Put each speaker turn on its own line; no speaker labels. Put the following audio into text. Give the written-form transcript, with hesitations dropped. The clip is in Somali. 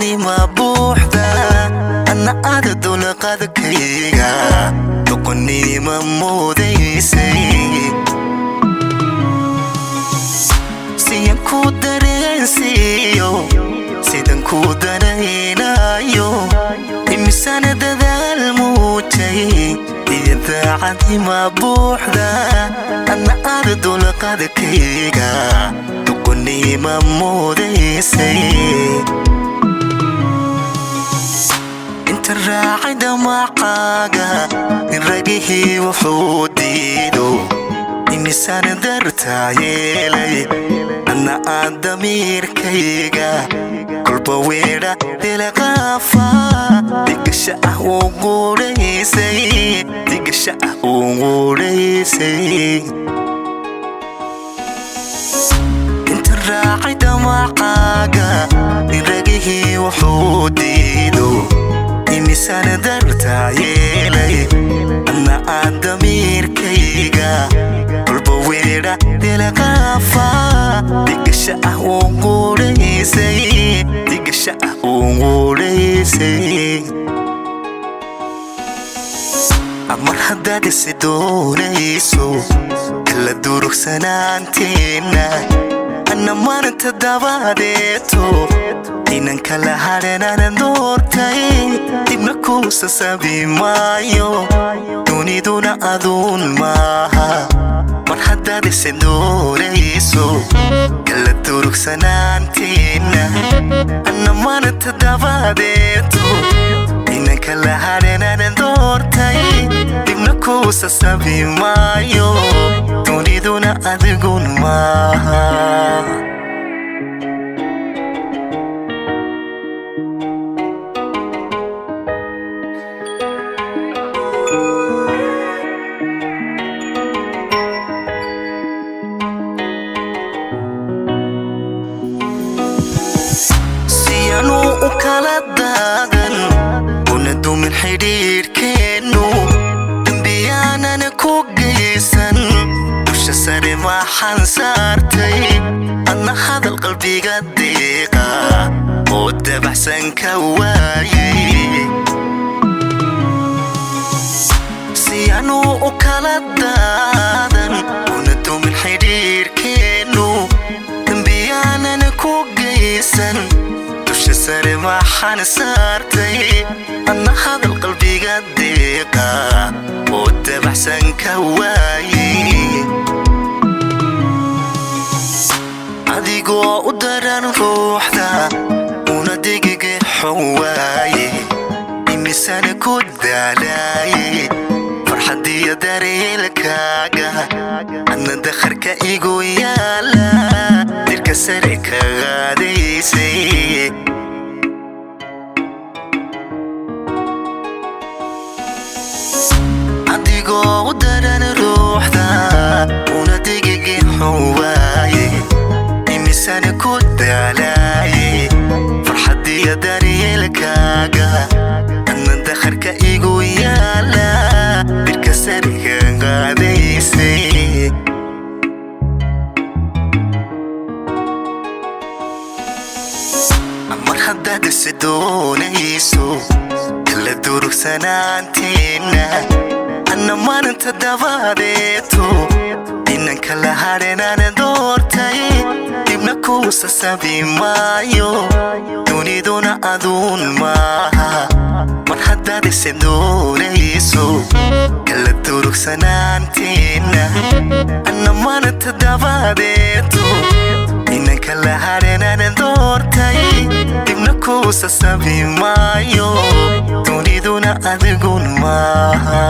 Daacadnima buuxda anna aada dulqadkayga doqonnima moodaysay. Siyan ku dareensiiyo, sidan ku daraynayo, imisana dadaal muujay iyo daacadnima buuxda anna aada dulqadkayga doqonnima moodaysay. Inta raacay damacaaga in ragihii wuxuu diido, imisana dartaa yeelay anna aad damiirkayga kolba weedha dilaqaafa digasha ah uu guudhaysay, digasha ah uu guudhaysay. Inta raacay damacaaga in ragihii wuxuu diido, imisana dartaa yeelay anna aad damiirkayga kolba weedha dilaqaafa digasha ah uu guudhaysay, digasha ah uu guudhaysay. Mar haddaad isi doonayso kala durugsanaanteenna, anna maalinta dabadeeto inan kala hadhanaanan doortay, dibna kuusa sabi maayo, duniduna aduun maaha. Mar haddaad isi doonayso kala durugsanaanteenna, anna maalinta dabadeeto inan kala hadhanaanan doortay, dibna kuusa sabi maayo, duniduna adigun maaha. Siyaanuu u kala daadan una dumin xidhiidhkeennu, dembiyaanana ku geysan dusha sare maxaan saartay adna hadal qalbiga deeqa oo dabaxsan ka waayay. Siyaanuu u kala daadan una dumin xidhiidhkeennu, dembiyaanana ku geysan dusha sare maxaan saartay adna hadal qalbiga deeqa oo dabaxsan ka waayay. Adigoo u daran ruuxda una digigaxon waaye, imisana ku daalaaye farxadiyo daryeelkaaga, adna dakharka igu yaala dirka sare ka qaadaysay. Adigoo u daran ruuxda una digigaxon waaye, imisana ku daalaaye farxadiyo daryeelkaaga, adna dakharka igu yaala dirka sare ka qaadaysay. Mar haddaad isi doonayso kala durugsanaanteenna, anna maalinta dabadeeto inan kala hadhanaanan doortay, dibna kuusa sabi maayo, duniduna aduun maaha. Mar haddaad isi doonayso kala durugsanaanteenna, anna maalinta dabadeeto inan kala hadhanaanan doortay, dibna kuusa sabi maayo, duniduna adigun maaha.